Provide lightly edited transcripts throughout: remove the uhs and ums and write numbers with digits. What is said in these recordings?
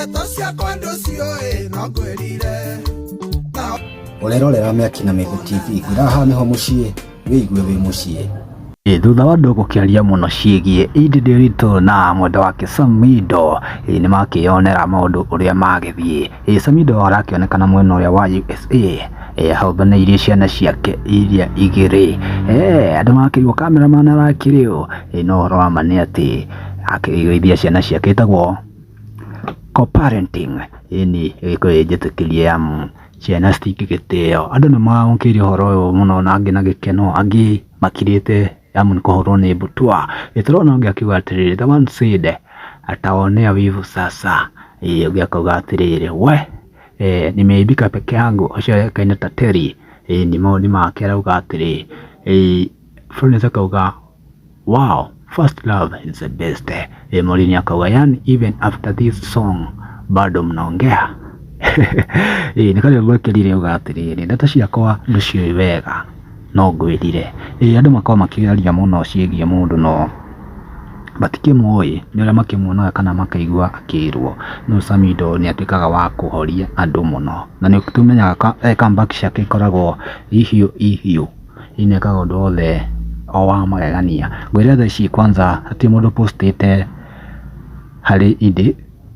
Ndeto ciakwa ndũciũĩ no ngwĩrire. Ũrerorera Mĩaki na Mĩgũ TV, ngwĩra haha nĩho mũciĩ, wĩigue wĩ mũciĩ. Thutha wa andũ gũkĩaria mũno ciĩgiĩ Edday Nderitu na mwendwa wake Samidoh, nĩ makĩyonera maũndũ ũrĩa magĩthiĩ. Samidoh arakĩonekana mwena ũrĩa wa USA ahothanĩirie ciana ciake iria igĩrĩ. Andũ makĩigua cameraman arakĩrĩ ũ? No ũhoro wa ma nĩ atĩ akĩrĩithia ciana ciake ĩtagwo co-parenting. Ĩni ĩgĩkorwo ĩ njĩtĩkĩrie amu ciana citingĩgĩtĩo. Andũ nĩ maramũkĩire ũhoro ũyũ mũno na angĩ na gĩkeno, angĩ makirĩte amu nĩ kũhũrwo nĩ mbutwa. Tũrona ũngĩ akiuga atĩrĩrĩ, the one said ataonea wivu sasa. Ũngĩ akauga atĩrĩrĩ, we nimeaibika peke yangu, ũcio oĩkaine ta Terry. Nĩ mawoni make arauga atĩrĩ, Florence akauga wow, first love is the best. Maureen akauga yani even after this song bado mnaongea. Nĩ karĩa gwekĩrire auga atĩrĩrĩ, ndeto ciakwa ndũciũĩ wega no ngwĩrire. Andũ makoragwo makĩaria mũno ciĩgiĩ mũndũ no matikĩmũĩ, nĩ ũrĩa makĩmuonaga kana makaigua akĩrwo. No Samidoh nĩ atuĩkaga wa kũhoria andũ mũno na nĩ tũmenyaga comeback ciake ikoragwo ihiũ ihiũ. Nĩ ekaga ũndũ wothe o wa magegania. Ngwĩre thaa ici kwanza hatirĩ mũndũ postĩte harĩ Edday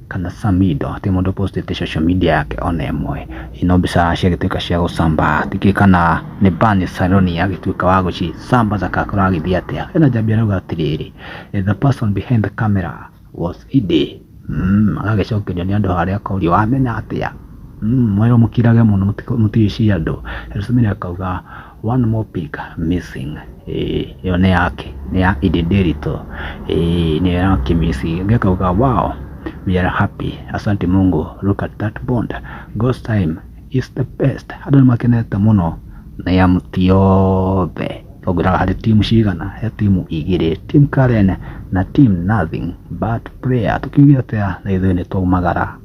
kana Samidoh, hatirĩ mũndũ postĩte social media yake ona ĩmwe. No mbica ciagĩtuĩka cia gũcambaa, ndikĩũĩ kana nĩ Bani Saloni agĩtuĩka wa gũcisambaza kana kũragĩthiĩ atĩa. Hena njambi arauga atĩrĩrĩ, the person behind the camera was Edday. Agagĩcokerio nĩ andũ harĩa akorio wamenya atĩa? Mwerwo mũkirage mũno mũtiĩcie andũ. Rosemary akauga one more pic missing. Ĩyo nĩ yake, nĩ ya Edday Nderitu. Nĩyo ĩrakĩmiss. Ũngĩ akauga wow, we are happy. Asante Mungu, look at that bond. God's time is the best. Andũ nĩ makenete mũno nĩ amu ti othe tongwĩraga harĩ timu cigana, he timu igĩrĩ, team Karen na team nothing but prayer. Tũkiuge atĩa na ithuĩ nĩ twaumagara.